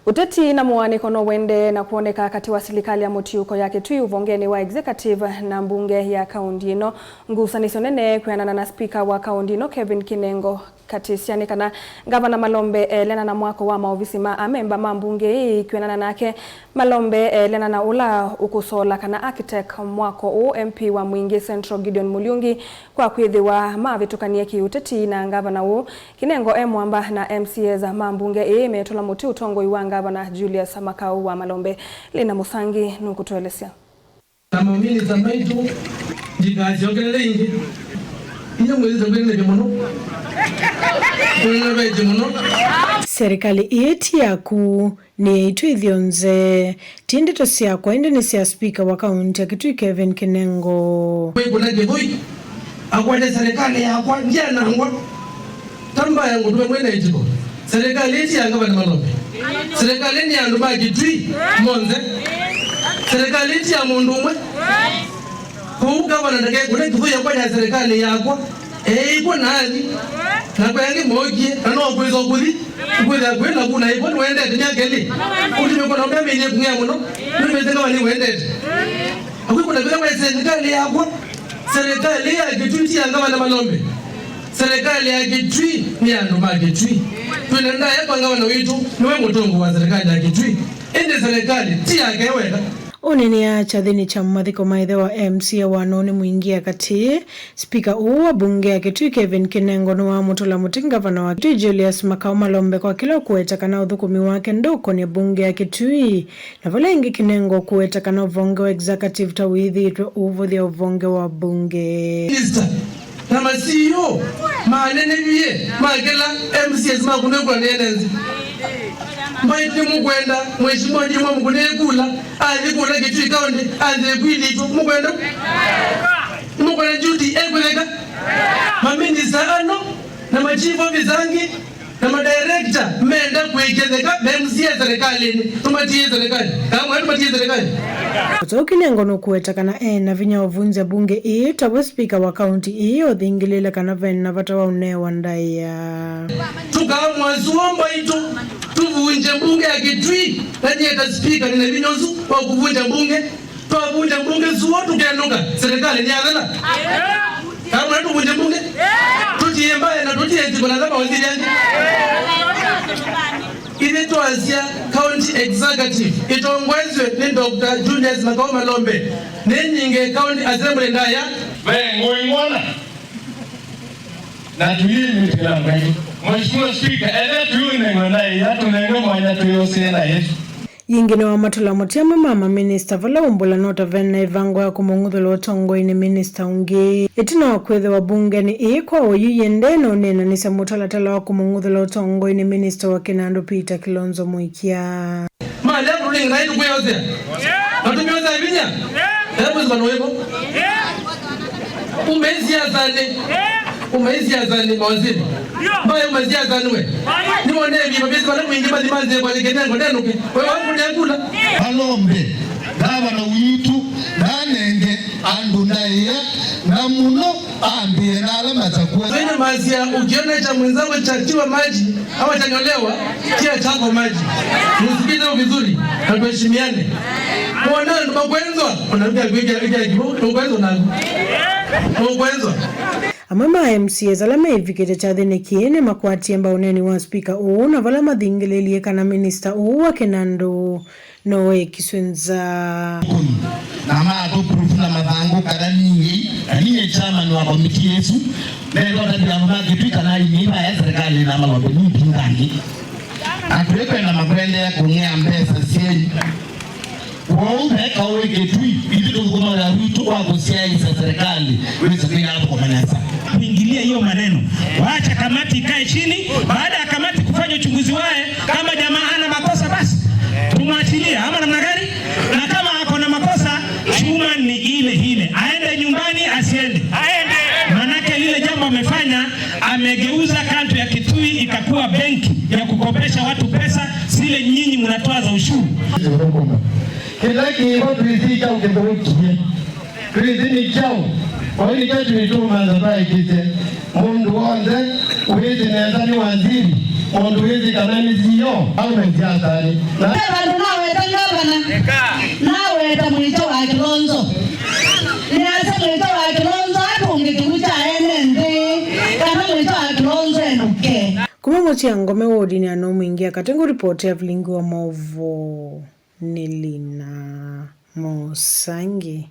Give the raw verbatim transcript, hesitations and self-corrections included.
Ũteti na mũaanĩko no ũendee na kwoneka katĩ wa silikalĩ ya mũtiũko ya Kitui ũvongenĩ wa executive na mbunge ya kaũnti ĩno. Ngusanĩsyo nene kwĩanana na spika wa kaũnti ĩno Kevin Kinengo katĩ syanĩ kana Ngavana Malombe eeleana na mwako wa maovisi ma amemba ma mbunge ĩĩ. Kwĩanana nake, Malombe eeleana na ũla ũkũsola kana architect mwako ũũ, M P wa Mwingĩ Central Gideon Mulyungi, kwa kwĩthĩwa mavĩtũkanie kĩũteti na ngavana ũũ. Kinengo e mwamba na M C As ma mbunge ĩĩ metũla mũtĩ ũtongoi wa ngavana Julius Makau wa Malombe. Lina Mũsangi nũkũtũelesya. Na maminista maitũ, ndikasyokelele ĩngĩ. Inyuĩ mwĩsĩte kwĩnenevya mũno. Kwĩnenevetye mũno. Serikali ĩĩ ti yaku, nĩ yaitũ ithyonthe. Ti ndeto syakwa, ĩndĩ nĩ sya spika wa kaũnti ya Kitui Kevin Kinengo. Kwĩ kũna Kĩthũi, akwate serikali yakwa, ndyanangwa. Ta mbaya ngũtũme mwĩna ĩtiko. Serikali ĩĩ ti ya ngavana Malombe. Serikali nĩ ya andũ ma Kitui monthe. Serikali ĩĩ ti ya mũndũ ũmwe. Kwoou ngavana ndakekũne Kĩthũi akwate serikali yakwa. Eĩkw'a na athi. Na kwa angĩ mookie, na no kwĩsa kũthi. Kwĩthĩa kwĩ na kuna ĩvo nĩwendete myaka ĩlĩ. Ũtumi kwa na ũmea mĩnyie kũng'ea mũno. Nĩmĩte ngavana nĩwendete. Akwĩkũna vĩla we serikali yakwa. Serikali ya Kitui ti ya ngavana Malombe. Serikali ya Kitui nĩ ya andũ ma Kitui. Twĩna ndaĩa kwa ngavana witũ, nĩwe mũtongoi wa serikali ya Kitui. Ĩndĩ serikali ti yake weka. Ũneenea kyathĩnĩ kya mathiko ma ĩthe wa M C A wa Nũnĩ Mwingĩ ya Katĩ, spika ũũ wa mbunge ya Kitui Kevin Kinengo nĩwamũtũla mũtĩ ngavana wa Kitui Julius Makau Malombe kwa kĩla ũkũweta kana ũthũkũmi wake ndũkonye mbunge ya Kitui. Na vala ĩngĩ Kinengo ũkũweta kana ũvonge wa executive ta wĩthĩĩtwe ũũvũthya ũvonge wa mbunge. Minister na ma C E O manenevie ma kĩla M C As ma kũnĩkũla nene nzĩ. Mbaitĩ mũkwenda Mheshimiwa Jimwa mũkũnĩe kula athi kũla Kitui County anze kwilitwa mũkwenda? Mũkwenda Judy ekwĩtheka? Maminista ano na ma chief officer angĩ na madirector menda kwĩketheka me M C A serikalini, tũmatie serikali. Kamwe tũmatie serikali. Ũtau Kinengo nũkũweta kana e na vinya wa ũvunzya mbunge ĩĩ, taw'o spika wa kaunti ĩĩ ũthingĩlĩle kana ve na vata wa ũnewa ndaĩa. Tũkaamũa suo mbaitũ, tũvunje mbunge ya Kitui, na nyie ta spika nĩ na vinya ũsu wa kũvunja mbunge. Twavunja mbunge suo tũkenũka, serikali nĩyathela? Kamwe tũvunje mbunge? Tũtie mbaya na tũtie ĩtiko na ala mawaziri angĩ. Ithyĩ twasya county executive ĩtongoeswe nĩ Doctor Julius Makau Malombe, nĩnyinge county assembly ndaĩa. Ve ngũĩ ngwona na tũyĩmĩtĩla Ngai. Mheshimiwa Speaker, ethĩwa tũyũnengwa ndaĩa, tũnengwe mwanya twĩosee ndaĩa ĩsu. Yĩngĩ nĩwamatũla mũtĩ amwe ma maminista vala umbũla no ta ve na ĩvango ya kũmũng'uthũla ũtongoinĩ minista ũngĩ. Ĩtina wa kwĩthĩwa mbungenĩ ĩĩ kwa oyu yĩendee na ũneenanĩsya mũtalatala wa kũmũng'uthũla ũtongoinĩ minista wa kĩnandũ Peter Kilonzo Mũikia. Malea kũtũnenga naĩ tũkwĩosea. Na tũmĩosea vinya. Ekwĩsĩkwa nũĩvo. Ume siasanĩ. Ume siasanĩ mawaziri. Mbaye ume siasanĩ we. Nĩwone vima vĩsĩ vala mwingĩ mathi manzĩe kwa Kinengo ndenũke. We wangu nekula. Malombe, ngavana witũ, ndanenge andũ ndaĩa, na mũno ambĩe na ala matakwa. Wĩna masia, ukiona cha mwenzako chatiwa maji, ama chanyolewa, tia chako maji. Msikilize vizuri na tuheshimiane. Mwana ndo makwenzwa, unaambia kuja kuja kibo, makwenzwa na makwenzwa. Amwe ma M C As ala meivikĩte kyathĩnĩ kĩĩ nĩmakwatie mbau ũneeni wa spika ũũ, na vala mathingĩlĩĩlie kana minista ũũ wa kĩnandũ no ekiswe nza. Na matũ proof na mathangũ kana niĩ, na niĩ chairman wa committee ĩsu, nenda ũtavya andũ ma Kitui kana aini mbaya serikali na Malombe nĩ mbingangĩ. Na twĩkwenda makwendea kũng'ea mbesa syenyu. Kwoou veka ũĩ Kitui, ithyĩ tũthũkũma wĩa witũ wa kũsyaĩĩsya serikali wĩse kwĩya athũkũma nesa. Kuingilia hiyo maneno. Wacha kamati ikae chini, baada ya kamati kufanya uchunguzi wae, kama jamaa ana makosa basi tumwachilie, ama namna gani? Na kama ako na makosa, chuma ni ile ile, aende nyumbani, asiende. Manake lile jambo amefanya, amegeuza kanto ya Kitui ikakuwa benki ya kukopesha watu pesa zile nyinyi mnatoa za ushuru. Kĩla kĩvo twĩsĩ kyaũ kĩthũkie, twĩsĩ nĩ kyaũ, oyu nĩkyo twĩtũmanza twaĩkĩsye mũndũ w'onthe wĩsĩ nesa nĩ waziri. Mũndũ wĩthĩ kana nĩ C E O, government ya Stalin. Na ve vandũ naweta ngavana, naweta Mwĩkya wa Kĩlonzo. Nĩasya Mwĩkya wa Kĩlonzo atũnge kĩw'ũ kya ene nthĩ, kana Mwĩkya wa Kĩlonzo enũke. Kuma Mũtia Ngome wodinĩ ya Nomwingi ya Katĩ, ngũripoti ya vilingi wa maũvoo nĩ Lina Mũsangi.